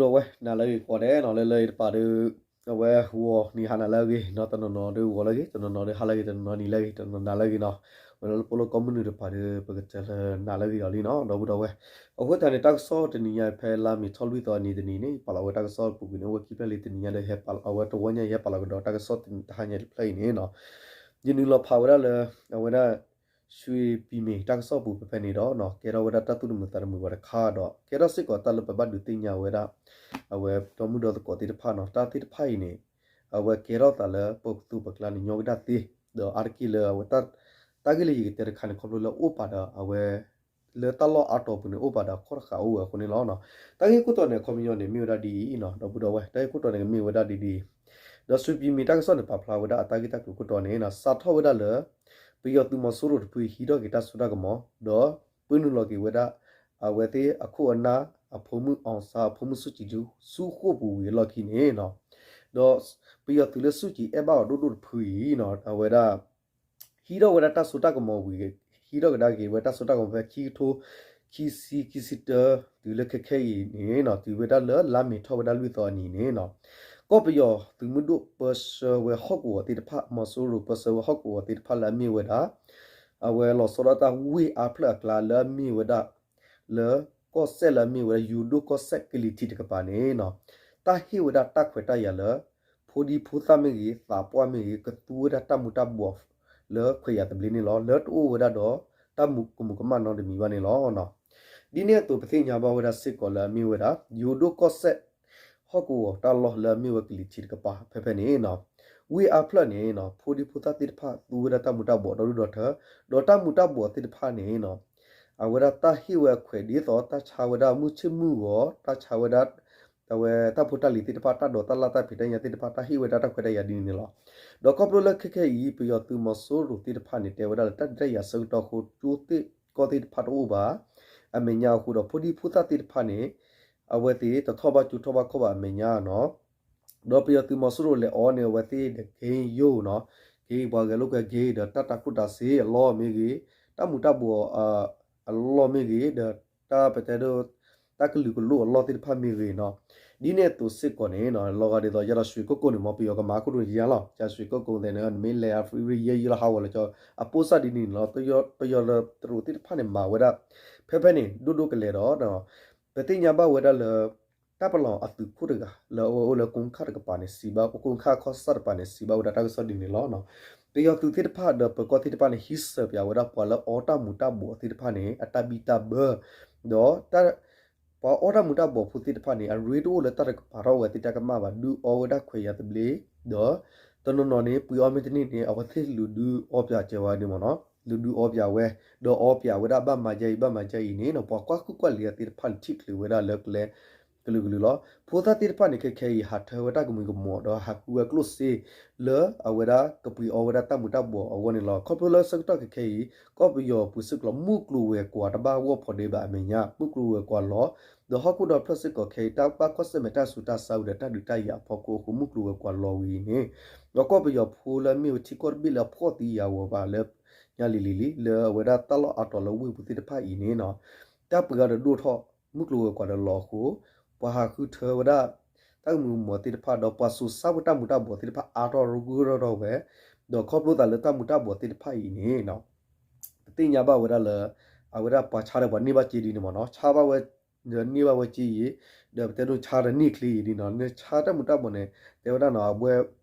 ဒီးဝဲနၤလၢအဂ့ၤကိးဂၤဒဲးနီၤ, လၢလၢအံၤတပၤဒီး အဝဲဂီၤနံၤဟါနၤလၢအဂ့ၤနီၤ, တနီၤနီၤဒီးဂီၤလၢအဂ့ၤ, တနီၤနီၤဒီးဟါလၢအဂ့ၤ, တနီၤနီၤနံၤလၢအဂ့ၤ, တနီၤနီၤနၤလၢအဂ့ၤနီၤ. ဝဲလၢပအိၣ်လၢကီၢ်မုၢ်နုာ်တပၤဒီး ပကတဲလၢနၤလၢအဂ့ၤလီၤလံနီၤ, ဒီပုၢ်ဒီဝဲၢ်. အဃိသတးန့ၣ် တၢ်ကစီၣ်တနံၤညါဖဲလါမ့ၤထီၣ်လွံၢ်သီအနံၤတနံၤန့ၣ် ပာ်လီၤဝဲတၢ်ကစီၣ်ပူၤကွံာ်န့ၣ် အိၣ်ဝဲခံဖျၢၣ်လံ. တနံၤညါဒီး ဟဲပာ်လီၤ အဝဲတဝီညါအံၤ ဟဲပာ်လီၤကဒီးတၢ်ကစီၣ်တဟါညါတဖျၢၣ်အံၤန့ၣ်နီၤ, ယနုာ်လီၤဖးဝဲဒၣ်လၢ အဝဲဒၣ် ရွှေပြည်မြေ တၢ်ကစီၣ်ပူၤဖဲဖဲန့ၣ်ဒီး ကဲထီၣ်ဝဲဒၣ်တၢ်သူၣ်တမုာ်သးတမုာ်ဝဲတခါဒီး ကဲထီၣ်စ့ၢ်ကီးတၢ်လၢပဘၣ်ဒုးသ့ၣ်ညါဝဲဒၣ် အဝဲဒီမုၢ်ဒီသကိးသ့ၣ်တဖၣ်နီၤ, တၢ်သ့ၣ်တဖၣ်အံၤန့ၣ် အဝဲကဲထီၣ်သးလၢပကသူပကျါန့ၣ် ညီကဒၣ်သ့, ဒီးအါတက့ၢ်လၢအဝဲ တၢ်ဂ့ၢ်လၢယကတဲတခါန့ၣ် ခီဖျိလၢအိၣ်ပာ်ဒီးအဝဲ လၢတၢ်လီၢ်အါတီၤပူၤန့ၣ် အိၣ်ပာ်ဒီးခီၣ်တဃာ်အိၣ်ဝဲအဃိန့ၣ်လီၤ. တၢ်ဂ့ၢ်ခိၣ်တီန့ၣ် အခီပညီန့ၣ် မ့ၢ်ဝဲဒၣ်ဒ်အံၤနီၤ, ဒီပုၢ်ဒီဝဲၢ်, တၢ်ဂ့ၢ်ခိၣ်တီန့ၣ် ကမ့ၢ်ဝဲဒၣ်ဒ်ဒ်အံၤ, ဒီးရွှေပြည်မြေ တၢ်ကစီၣ်န့ၣ် ပာ်ဖျါဝဲဒၣ်အတၢ်ဂ့ၢ်တၢ်ကျိၤခိၣ်တီန့ၣ် စးထီၣ်ဝဲဒၣ်လၢ ပယီၤသုးမီၤစိရိၤတဖု ဟံးထီၣ်က့ၤတၢ်စိတၢ်ကမီၤ ဒီးပာ်နုာ်လီၤက့ၤဝဲဒၣ် အဝဲသ့ၣ်အခိၣ်အနၢ် အဖိမုၣ် အောင်ဆန်း အဖိမုၣ် စုကြည် ဆူဃိာ်ပူၤဝံၤအလီၢ်ခံန့ၣ်နီၤ, ဒီးပယီၤသုးလၢ စုကြည် အဲၣ်ဘၣ်အီၤဒိၣ်ဒိၣ်တဖုအံၤနီၤ, အဝဲဒၣ် ဟံးထီၣ်ဝဲဒၣ်တၢ်စိတၢ်ကမီၤဝံၤ ဟံးထီၣ်ကဒါက့ၤဝဲတၢ်စိတၢ်ကမီၤဖဲခံကထိ ခံဆံ ခံဆံတၢ တုၤလၢခဲခဲအံၤန့ၣ်နီၤ, တုၤဝဲဒၣ်လၢလါမ့ၤထီၣ်ဝဲဒၣ်လွံၢ်သီအနံၤန့ၣ်နီၤ, ကီၢ်ပယီၤသုးမုၢ်ဒိၣ်ပၢဆှၢဝဲဟီၣ်ကဝီၤသ့ၣ်တဖၣ် မီၤစိရိၤပၢဆှၢဝဲဟီၣ်ကဝီၤသ့ၣ်တဖၣ်လၢအမ့ၢ်ဝဲဒၣ် အဝဲလီၤဆီဒၣ်တၢ်ဝ့ၢ်အါဖျၢၣ်အကျါလၢအမ့ၢ်ဝဲဒၣ် လၢကီၢ်စဲၣ်လၢအမ့ၢ်ဝဲဒၣ် ယိၤဒိၣ်ကီၢ်စဲၣ်ကလံၤထံးတကပၤန့ၣ်နီၤ, တၢ်ဟ့ၣ်ဝဲဒၣ်တၢ်ခွဲးတၢ်ယာ်လၢ ဖိဒံဖိသၣ်မ့ၢ်ဂ့ၤ သးပှၢ်မ့ၢ်ဂ့ၤ ကသူဝဲဒၣ်တၢ်မူၤတၢ်ဘှီးလၢခွဲးယာ်သဘျ့န့ၣ်လီၤ. လၢတအိၣ်ဝဲဒၣ်ဒီးတၢ်မူၤကမူၤကမၣ်နီတမံၤဘၣ်န့ၣ်လီၤ. ဒ်န့ၣ်အသိး ပသ့ၣ်ညါဘၣ်ဝဲဒၣ်စ့ၢ်ကီးလၢအမ့ၢ်ဝဲဒၣ် ယိၤဒိၣ်ကီၢ်စဲၣ် ဟီၣ်ကဝီၤတၢ်လီၢ်လၢအမ့ၢ်ဝဲကလံၤထံးတကပၤ ဖဲဖဲန့ၣ်နီၤ, ဝ့ၢ်အါဖျၢၣ်န့ၣ်နီၤ ဖိဒံဖိသၣ်သ့ၣ်တဖၣ်သူဝဲဒၣ်တၢ်မူၤတၢ်ဘှီးဒီဒူၣ်ဒီထၢ, ဒီးတၢ်မူၤတၢ်ဘှီးသ့ၣ်တဖၣ်န့ၣ်နီၤ အဝဲဒၣ်တၢ်ဟ့ၣ်ဝဲအခွဲးဒ်သိး တၢ်ဆါဝဲဒၣ်မုၢ်ဆ့ၣ်မုၢ်ဂီၤ တၢ်ဆါဝဲဒၣ် အဝဲတၢ်ဖိတၢ်လံၤသ့ၣ်တဖၣ် တၢ်ဒိးတၢ်လၢ်တၢ်ဖံးတၢ်ညၣ်သ့ၣ်တဖၣ် တၢ်ဟ့ၣ်ဝဲဒၣ်တၢ်ခွဲးတၢ်ယာ်ဒ်န့ၣ်န့ၣ်လီၤ. ဒီးခီဖျိလၢခဲခဲအံၤ ပယီၤသုးမီၤစိရိၤသ့ၣ်တဖၣ်န့ၣ် တဲဝဲဒၣ်လၢတၢ်ဒုးတၢ်ယၤဆၢကတီၢ်အဃိ ကၠိသ့ၣ်ကီၢ်သ့ၣ်တဖၣ်တအိၣ်ဘၣ် အမဲာ်ညါအဃိဒီး ဖိဒံဖိသၣ်သ့ၣ်တဖၣ်န့ၣ် အဝဲသ့ၣ်တထီၣ်ဘၣ်ကၠိထီၣ်ဘၣ်ကီၢ်ဘၣ်အမဲာ်ညါနီၤ ဒီးပယီၤသုးမီၤစိရိၤလဲၤအီန့ၣ် အဝဲသ့ၣ်ဒီး က့ယိၤနီၤ, က့ပှၤဂဲၤလိာ်ကွဲက့ၤ ဒီးတၢ်တၤကျိၣ်တၤစ့အလီၢ်မ့ၢ်ဂ့ၤ, တၢ်မူၤတၢ်ဘှီးအလီၢ်မ့ၢ်ဂ့ၤ, ဒီးတၢ်ပတဲဒိ တၢ်ကလုာ်ကလိၣ်အလီၢ်သ့ၣ်တဖၣ်မ့ၢ်ဂ့ၤနီၤ, ဒ်န့ၣ်အသိးစ့ၢ်ကီးန့ၣ် လီၤဂာ်ဒ်သိး ယၤဒီးရွှေကုက္ကိုန့ၣ် မ်ပယီၤကမၤခိၣ်ဒိၣ်န့ၣ်ယါလီၤ, ယၤရွှေကုက္ကိုသ့ၣ်န့ၣ် နမ့ၢ်လဲၤအရံရံယဲယဲလီၤဟးဂီၤလီၤကီ အပိၢ်စၢ်ဒ်န့ၣ်လီၤ, ပယီၤတရူးသ့ၣ်တဖၣ်န့ၣ် မၤဝဲဒၣ် ဖဲဖဲန့ၣ် ဒိၣ်ဒိၣ်ကလဲာ်ဒီး ပသ့ၣ်ညါဘၣ်ဝဲဒၣ်လၢ တၢ်ပလီၢ်အသုးခိၣ်တဂၤ လၢအဝဲအိၣ်လၢကိခၣ်တကပၤန့ၣ် စံးဘၣ် ကိခၣ်အခီၣ်စၢ်တကပၤန့ၣ် စံးဘၣ်ဝဲဒၣ်တၢ်ကစီၣ်ဒ်န့ၣ်လီၤ. ပယီၤသုးသ့ၣ်တဖၣ်ဒီးပၢၤကီၢ်သ့ၣ်တဖၣ်န့ၣ် ဟံးစၢၤပၠးဝဲဒၣ်ပှၤလၢအီတၢ်မူၤတၢ်ဘှီးသ့ၣ်တဖၣ်န့ၣ် အတၢ်ဘံၣ်တၢ်ဘၢ ဒီး ပှၤအီတၢ်မူၤတၢ်ဘှီးဖိသ့ၣ်တဖၣ်န့ၣ် အရ့တအိၣ်လၢတၢ်တကပၤထီၣ်ဝဲသ့ၣ်တၢ်ကမၣ်ဘၣ်, ဒုးအီဝဲဒၣ်ခွဲးယာ်သဘျ့, ဒီး တနီၤနီၤန့ၣ် ပှ့ၤအီမ့ၢ်တန့ၢ်န့ၣ် အဝဲသ့ၣ်လူၤဒုးအီပၠးကဲဝဲဒၣ်မ့ၢ်နီၤ, လူၤဒုးအီပၠးဝဲ, ဒီးအီပၠးဝဲဒၣ်ဘၣ်မၤယါအံၤ ဘၣ်မၤယါအံၤန့ၣ်နီၤ, ပှၤကွၢ်ဃုကွၢ်လံၤသ့ၣ်တဖၣ်န့ၣ် ထံၣ်ချုးဝဲဒၣ်လၢကျဲ ကလုာ်ကလုာ်လီၤ. ဖိသၣ်သ့ၣ်တဖၣ်န့ၣ် ခဲခဲအံၤ ဟးထၢဝဲတၢ်ကမှံၤကမှိး ဒီးဟးဃုဝဲကျိၣ်စ့ လၢအဝဲဒၣ်ကပှ့ၤအီဝဲဒၣ်တၢ်မူၤတၢ်ဘှီးအဂီၢ်န့ၣ်လီၤ. ခီဖျိလၢဆၢကတီၢ်ခဲခဲအံၤ ကီၢ်ပယီၤပူၤစ့ၢ်ကီး မုၢ်ကျိၤဝဲၤကွာ်တဘၣ်ဂီၢ်ဖီဒ့ဘၣ်အမဲာ်ညါ မုၢ်ကျိၤဝဲၤကွာ်လီၤ, ဒီးဟီၣ်ခိၣ်ဒီဖျၢၣ်စ့ၢ်ကီးခဲအံၤ တၢ်ဘၣ်ကွၢ်ဆၢၣ်မဲာ်တၢ်ဆူးတၢ်ဆါဝံၤဒီးတၢ်ဒုးတၢ်ယၤအဖီခိၣ်အဃိ မုၢ်ကျိၤဝဲၤကွာ်လီၤဝံၤအံၤန့ၣ်, ဒီးကီၢ်ပယီၤဖိလၢအမ့ၢ်ဝဲထံကီၢ်တဘ့ၣ်လၢအဖှီၣ်သံယာ်ဝီၤဘၣ်လၢ ညါလံၤလံၤလံၤ လၢအဝဲဒၣ်တၢ်လီၢ်အါတီၤလၢဝ့ၢ်ပူၤသ့ၣ်တဖၣ်အံၤန့ၣ်နီၤ, တၢ်ပှ့ၤအီၤဒီးဒိၣ်ထီၣ် မုၢ်ကျိၤဝဲၤကွာ်ဒီးလီၤအဃိ ပှၤဟးဃုထၢဝဲဒၣ် တၢ်ကမှံၤကမှိးသ့ၣ်တဖၣ် ဒီးပှၤစိာ်ဆါဝဲတၢ်မူၤတၢ်ဘှီးသ့ၣ်တဖၣ်အါထီၣ်ရူၤရူၤဒီးဝဲ, ဒီးခီဖျိသးလၢတၢ်မူၤတၢ်ဘှီးသ့ၣ်တဖၣ်အံၤန့ၣ် ပသ့ၣ်ညါဘၣ်ဝဲဒၣ်လၢ အဝဲဒၣ်ပှၤဆါဒီးပှၤန့ၢ်ဘၣ်စ့ဒ်န့ၣ်မ့ၢ်နီၤ, ဆါဘၣ်ဝဲ ဒီးန့ၢ်ဘၣ်ဝဲစ့အံၤ, ဒီးပတဲဒိၣ်ဆါဒီးန့ၢ်ချ့အံၤဒ်နီၤ, နဆါတၢ်မူၤတၢ်ဘှီးန့ၣ် တဲဝဲဒၣ်နီၤ အဝဲ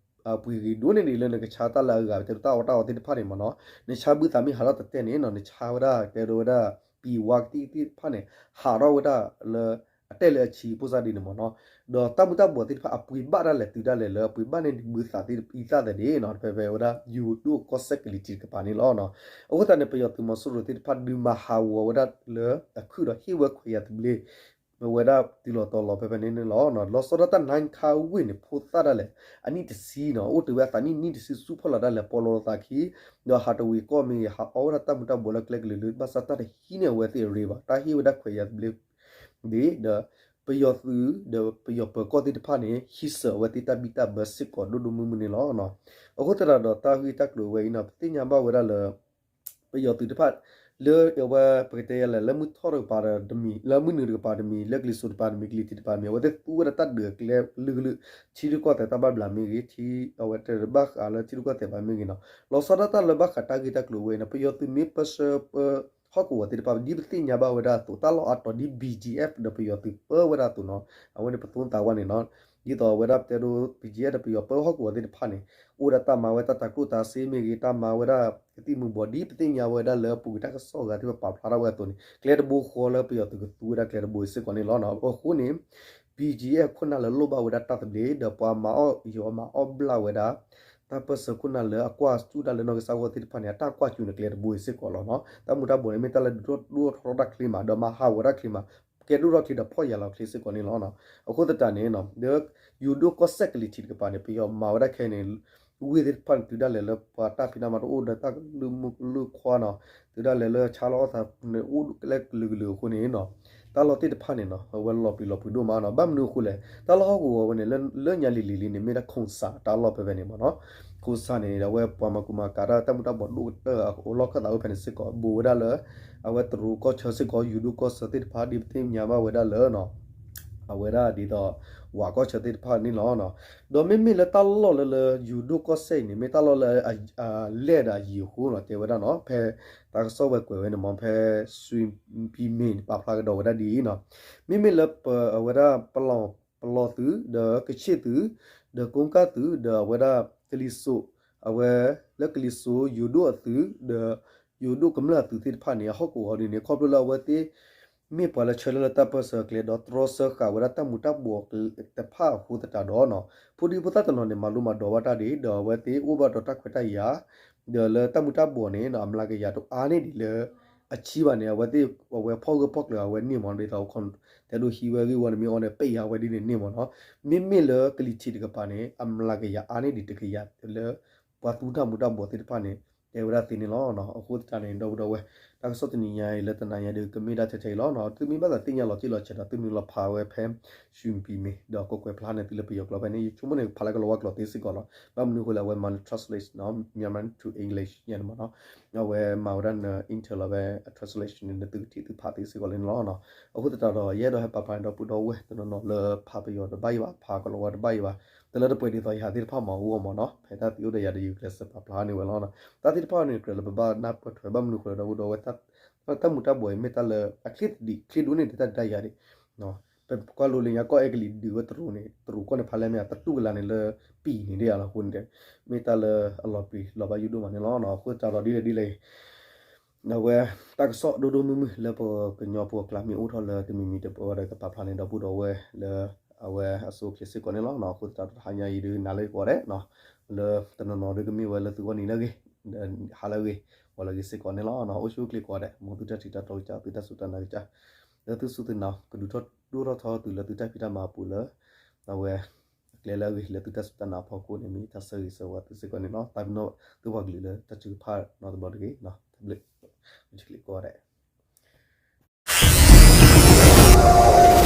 အပှ့ၤဂ့ၤဒိၣ်န့ၢ်ဒံးလၢနကဆါတၢ်လၢအဂၤ ပတဲဒိၣ်တၢ်အီၣ်တၢ်အီသ့ၣ်တဖၣ်န့ၣ်မ့ၢ်နီၤ, နဆါဘုသးမ့ၢ်ဟးထီၣ်တတဲန့ၣ်နီၤ နဆါဝဲဒၣ်တဲဒိၣ်ဝဲဒၣ် ပံၤဝါကသံၣ်သ့ၣ်တဖၣ်န့ၣ် ဟးထီၣ်ဝဲဒၣ်လၢ အတဲလၢအဆံးဖိစၢ်ဒ်န့ၣ်မ့ၢ်နီၤ, ဒီးတၢ်မူၤတၢ်ဘှီးသ့ၣ်တဖၣ်အပှ့ၤဘၣ်ဒၣ်လဲာ်တုၤဒၣ်လဲာ်လၢအပှ့ၤဘၣ်န့ၢ်ဒံးဘုသးသ့ၣ်တဖၣ်အံၤသ့ၣ်န့ၣ် ဖဲဖဲဝဲဒၣ် ယိၤဒိၣ်ကီၢ်စဲၣ်ကလံၤထံးတကပၤန့ၣ်လီၤ. အဃိသတးန့ၣ် ပယီၤသုးမီၤစိရိၤသ့ၣ်တဖၣ်ဒုးမၤဟးဂီၤဝဲဒၣ်လၢအခုၣ်ဒီးဟ့ၣ်ဝဲခွဲးယာ်သဘျ့ ဝဲဒၣ်တုၤလီၤတီၤလီၤဖဲဖဲန့ၣ်န့ၣ်လီၤ. လီၤဆီဒၣ်တၢ်နါခါဝ့ၢ်န့ၣ် ဖိသၣ်ဒၣ်လဲာ် အနံၣ်တဆံနီၤ အိၣ်တ့ၢ်ဝဲအသးနံၣ်နံၣ်တဆံဆူဖီလာ်ဒၣ်လဲာ် ပီလီၤသးခံ ဒီးဟးတဝံၤကီၢ်မ့ၢ်ဂ့ၤ ဟးအီဝဲဒၣ်တၢ်မူၤတၢ်ဘှီးလၢကျဲကလုာ်လၢ ဘၣ်ဆၣ်တၢ်တဟံးန့ၢ်အဝဲသ့ၣ်အရ့ဘၣ် တၢ်ဟ့ၣ်ဝဲဒၣ်ခွဲးယာ်သဘျ့ ဒီးပယီၤသုးဒီးပယီၤပၢၤကီၢ်သ့ၣ်တဖၣ်န့ၣ် ဟံးစၢၤအဝဲသ့ၣ်တၢ်ဘံၣ်တၢ်ဘၢစ့ၢ်ကီးဒိၣ်ဒိၣ်မုၢ်မုၢ်န့ၣ်လီၤ. အဃိသတးဒီးတၢ်ဂ့ၢ်တၢ်ကျိၤဝဲအံၤန့ၣ် ပသ့ၣ်ညါဘၣ်ဝဲဒၣ်လၢ ပယီၤသုးတဖၣ် လၢအဝဲပကတဲယဲလဲၣ် လၢမုၢ်ထီၣ်တကပၤတမံၤ လၢမုၢ်နုာ်တကပၤတမံၤ လၢကလံၤစိးတကပၤတမံၤ ကလံၤထံးတကပၤတမံၤ အဝဲသ့ၣ်သူဝဲဒၣ်တၢ်ဒုးအကျဲကလုာ်ကလုာ် ထံရူၢ်ကီၢ်သဲးတၢ်ဘၣ်ဘျးမ့ၢ်ဂ့ၤ ထံအဝဲတဘၣ်ဃးလၢထံရူၢ်ကီၢ်သဲးဘၣ်မ့ၢ်ဂ့ၤနီၤ လီၤဆီဒၣ်တၢ်လၢဘၣ်ဃးတၢ်ဂ့ၢ်တၢ်ကျိၤဝဲအံၤန့ၣ် ပယီၤသုးမ့ၢ်ပၢဆှၢပၢ ဟီၣ်ကဝီၤသ့ၣ်တဖၣ် ဒ်ပသ့ၣ်ညါဘၣ်ဝဲဒၣ်အသိး တၢ်လီၢ်အါတီၤဒ် ဘံၣ်ကၠံၣ်အဲၣ် ဒီးပယီၤသုးပၢဝဲဒၣ်အသိးနီၤ အဝဲန့ၣ်ပသိသးဝဲန့ၣ်နီၤ ဒ်သိးအဝဲဒၣ်ပတဲဒိ ဘံၣ်ကၠံၣ်အဲၣ် ဒီးပယီၤပၢဟီၣ်ကဝီၤသ့ၣ်တဖၣ်န့ၣ် အိၣ်ဝဲဒၣ်တၢ်မၤဝဲတၢ်တၤကျိၣ်တၤစ့မ့ၢ်ဂ့ၤ တၢ်မၤဝဲဒၣ်ကသံၣ်မူၤဘှီး ဒ်ပသ့ၣ်ညါဝဲဒၣ်လၢအပူၤကွံာ်တၢ်ကစီၣ်အဂၤသ့ၣ်တဖၣ်ပာ်ဖျါထီၣ်ဝဲအသိးန့ၣ် ကျဲတဘိဃီလၢပယီၤသုးကသူဝဲဒၣ်ကျဲတဘိအံၤစ့ၢ်ကီးန့ၣ်လီၤ. အဃိန့ၣ် ဘံၣ်ကၠံၣ်အဲၣ် ခိၣ်နၢ်လၢလိၣ်ဘၣ်ဝဲဒၣ်တၢ်သဘျ့ ဒီးပှၤမၤအီၣ်ယီၤမၤအီၣ်ဘျၣ်ဝဲဒၣ် တၢ်ပၢၢ်ဆၢခိၣ်နၢ်လၢအကွၢ်စူၣ်တၢ်လၢနီၢ်ကစၢ်ဂီၢ်သ့ၣ်တဖၣ်န့ၣ် အတၢ်ကွၢ်စူၣ်န့ၣ်ကျဲတဘိအံၤစ့ၢ်ကီးလီၤနီၤ. တၢ်မူၤတၢ်ဘှီးန့ၣ် မ့ၢ်တၢ်လၢဒုးထီၣ်ဒိၣ်ထီၣ်ထီထီၣ်တၢ်ချ့မး ဒီးမၤဟးဂီၤတၢ်ချ့မး ကဲဒိၣ်ထီၣ်ချ့ဒီးဖှီၣ်ယာ်လီၤချ့စ့ၢ်ကီးန့ၣ်လီၤ. အဃိသတးန့ၣ် ဒီး ယိၤဒိၣ်ကီၢ်စဲၣ်ကလံၤထံးတကပၤန့ၣ် ပယီၤမၤဝဲဒၣ်ခဲအံၤန့ၣ် ဝ့ၢ်သ့ၣ်တဖၣ်န့ၣ် တုၤဒၣ်လဲာ်လၢပှၤတၢ်ဖံးတၢ်မၤတအိၣ်ဒီးတၢ်ကလုၢ်မုၢ်ကလုၢ်ခွါနီၤ တုၤဒၣ်လဲာ်လၢဆါလီၤအီၣ်သးန့ၣ် အိၣ်လၢကလုာ်ကလုာ်အဃိန့ၣ်နီၤ တၢ်လီၢ်သ့ၣ်တဖၣ်န့ၣ်နီၤ အဝဲလီၤပျံၤလီၤဖုးဒိၣ်မးနီၤ. ဘၣ်မနုၤအဃိလဲၣ် တၢ်လီၢ်ဟီၣ်ကဝီၤဝဲန့ၣ် လၢညါလံၤလံၤလံန့ၣ် မ့ၢ်ဒၣ်ခိၣ်စးတၢ်လီၢ်ဖဲဖဲန့ၣ်မးနီၤ. ခိၣ်စးန့ၣ် အဝဲပှၤမၤကူမၤကၤတၢ် တၢ်မူၤတၢ်ဘှီးဒိၣ်ကတၢၢ်အလီၢ်ခၢၣ်သးအိၣ်ဖဲန့ၣ်စ့ၢ်ကီး ဘူးဝဲဒၣ်လၢ အဝဲတရူးကီၢ်ဆၢစ့ၢ်ကီး ယိၤဒိၣ်ကီၢ်ဆၢသ့ၣ်တဖၣ် ဒ်ပသ့ၣ်ညါဘၣ်ဝဲဒၣ်လၢ အဝဲဒၣ်ဒ်သိး ဝးကီၢ်ဆၢသ့ၣ်တဖၣ်န့ၣ်လီၤ. ဒီးမ့မ့ၢ်လၢတၢ်လီၢ်လၢလၢယိၤဒိၣ်ကီၢ်စဲၣ်အံၤန့ၣ် မ့ၢ်တၢ်လီၢ်လၢအလဲၢ်ဒီးအယံၤအဃိနီၤ တဲဝဲဒၣ်နီၤ ဖဲတၢ်ကစီၣ်ဝဲကွဲးဝဲန့ၣ်မ့ၢ် ဖဲ ဆွံပံမ့ၢ် ပာ်ဖျါကဒီးဝဲဒၣ်ဒ်အံၤနီၤ မ့မ့ၢ်လၢပ အဝဲဒၣ် ပလီၢ်သုး ဒီးကဆ့ၣ်သုး ဒီးကိကၣ်သုး ဒီးအဝဲဒၣ်ကလံၤစိး အဝဲလၢကလံၤစိးယိၤဒိၣ်အသုး ဒီးယိၤဒိၣ်ကမျၢၢ်အသုးသ့ၣ်တဖၣ်န့ၣ် အဟီၣ်ကဝီၤဒ်န့ၣ် ခီဖျိလၢအဝဲသ့ၣ် မ့ၢ်ပှၤလၢဆၢထၢၣ်လၢတၢ်ပၢၢ်ဆၢအကျဲ ဒီးတြီဆၢဃာ်ဝဲဒၣ်တၢ်မူၤတၢ်ဘှီးတဖၣ်အဃိသတးဒီးနီၤ ဖိဒံဖိသၣ်တနီၤန့ၣ် မၤလိမၤဒိးဘၣ်တၢ်ဒံး ဒီးအဝဲသ့ၣ်အိၣ်ဘၣ်ဒီးတၢ်ခွဲးတၢ်ယာ် ဒီးလၢတၢ်မူၤတၢ်ဘှီးန့ၣ် အမျးကယၤတအါန့ၢ်ဒံးလၢ အဆံဘၣ်န့ၣ် အဝဲသ့ၣ် အဝဲဖီၣ်ဂၢၢ်ဖီၣ်ကျၢၤအဝဲန့ၢ်မး ဒ်သိး တဲဒိဟံးဝဲဂ့ၢ်ဝီန့ၣ်မ့ၢ်အီၤန့ၣ် ပ့ၢ်ယၤဝဲဒ်န့ၣ်န့ၢ်မးနီၤ. မ့မ့ၢ်လၢကလံၤထံးတကပၤန့ၣ် အမျးကယၤအါန့ၢ်ဒံးတကယၤလၢ ပှၤသူတၢ်မူၤတၢ်ဘှီးသ့ၣ်တဖၣ်န့ၣ် တဲဝဲဒၣ်သ့န့ၣ်လီၤ. အဃိသတးန့ၣ် ဒီပုၢ်ဒီဝဲၢ် တၢ်ကစီၣ်တနံၤညါအံၤလၢတနၤညါဒီး ကမ့ၢ်ဒၣ်ထဲထဲအံၤလီၤ. သုမ့ၢ်ဘၣ်သးသ့ၣ်ညါလီၤတံၢ်လီၤဆဲးဒီး သုနုာ်လီၤဖးဝဲဖဲ ဆွံပံမ့ၢ် ဒီးကကွဲးဖျါန့ၢ်သုလၢပယီၤကျိာ်ဖဲန့ၣ် ယဆိကမိၣ်န့ၣ် ဖးလၢကလီၤဝါကျိာ်သ့စ့ၢ်ကီးလီၤ. ဘၣ်မနုၤအဃိလဲၣ် အဝဲမၤလၢ translate နီၤ Myanmar to English ယဲန့ၣ်မးနီၤ အဝဲမၤဝဲဒၣ်န inter လီၤဖဲ translation န့ၣ် သုကထံၣ်သုဖးသ့စ့ၢ်ကီးလံန့ၣ်လီၤ. အဃိသတးဒီး ယအဲၣ်ဒိးဟဲပာ်ဖျါန့ၢ်ဒီပုၢ်ဒီဝဲၢ်တနီၤနီၤလၢဖးပယီၤတဘၣ်အံၤဘၣ် ဖးကလီၤဝါတဘၣ်အံၤဘၣ် တလၢတပှဲၤဒ်သိးယၤသ့ၣ်တဖၣ်မၤအဂီၢ်မးနီၤ ဖဲတၢ်သံအိၣ်ဒီးယၤဒီး ယကျဲးစၢးပာ်ဖျါန့ၢ်ဝဲလီၤ. တၢ်သ့ၣ်တဖၣ်န့ၣ် ကြၢးလၢပဘၣ်နၢ်ပၢၢ်ထွဲ ဘၣ်မနုၤအဃိလဲၣ် ဒီပုၢ်ဒီဝဲၢ် တၢ်မူၤတၢ်ဘှီးအံၤ မ့ၢ်တၢ်လၢအချ့သဒံး ချ့ဒိၣ်န့ၢ်ဒံးတၢ်ဒုးတၢ်ယၤဒံး ပကွၢ်လိလၢညါကီၢ်အဲကလံးဒုးဝဲတရူးန့ၣ် တရူးကီၢ်န့ၣ် ဖးလဲၢ်မ့ၢ်တတူၢ်ကလာ်န့ၣ်လၢပံာ်န့ၣ်ဒ်ယၤလီၤအဃိန့ၣ် မ့ၢ်တၢ်လၢအလီၤပျံၤလီၤဘၣ်ယိၣ်ဒိၣ်မးန့ၣ်လီၤ. အဃိသတးဒီးဒ်လဲၣ်ဒ်လဲၣ် အဝဲ တၢ်ကစီၣ်ဒိၣ်ဒိၣ်မုၢ်မုၢ်လၢပကညီဖိအကျါမ့ၢ်အိၣ်ထီၣ်လၢတမံၤမံၤတပၢၢ်ဝဲဒီးကပာ်ဖျါန့ၢ်ဒီပုၢ်ဒီဝဲၢ်လၢ အဝဲအဆိအချ့စ့ၢ်ကီးန့ၣ်လီၤ. အဃိသတးဒီးတဟါညါအံၤဒုးနၤလၢကိးဂၤဒဲး လၢတနီၤနီၤဒုးကမ့ၢ်ဝဲလၢသုဂီၢ်နံၤလၢအဂ့ၤ ဟါလၢအဂ့ၤ ဂီၤလၢအဂ့ၤစ့ၢ်ကီးန့ၣ်လီၤ. အိၣ်ဆူၣ်အိၣ်ချ့ကိးဂၤဒဲး မ်သုတၢ်ထံၣ်တၢ်တီကစၢ် သုတၢ်စူၢ်တၢ်နာ်ကစၢ် လၢသုစူၢ်သုနာ် ကဒုးထီၣ်ဒိၣ်ထီၣ်ထီသုလၢသုတၢ်ဖံးတၢ်မၤအပူၤလၢ အဝဲ အကျဲလၢအဂ့ၤလၢသုတၢ်စူၢ်တၢ်နာ်အဖီခိၣ်န့ၣ် မ့ၢ်တၢ်ဆၢဂ့ၤဆၢဝါသုစ့ၢ်ကီးန့ၣ်လီၤ. တၢ်ပနီၣ်သုပှၤကလုာ်လၢတၢ်ထုကဖၣ်နီတဘျီတဂ့ၤ တၢ်ဘျုး အိၣ်ဆူၣ်အိၣ်ချ့ကိးဂၤဒဲး.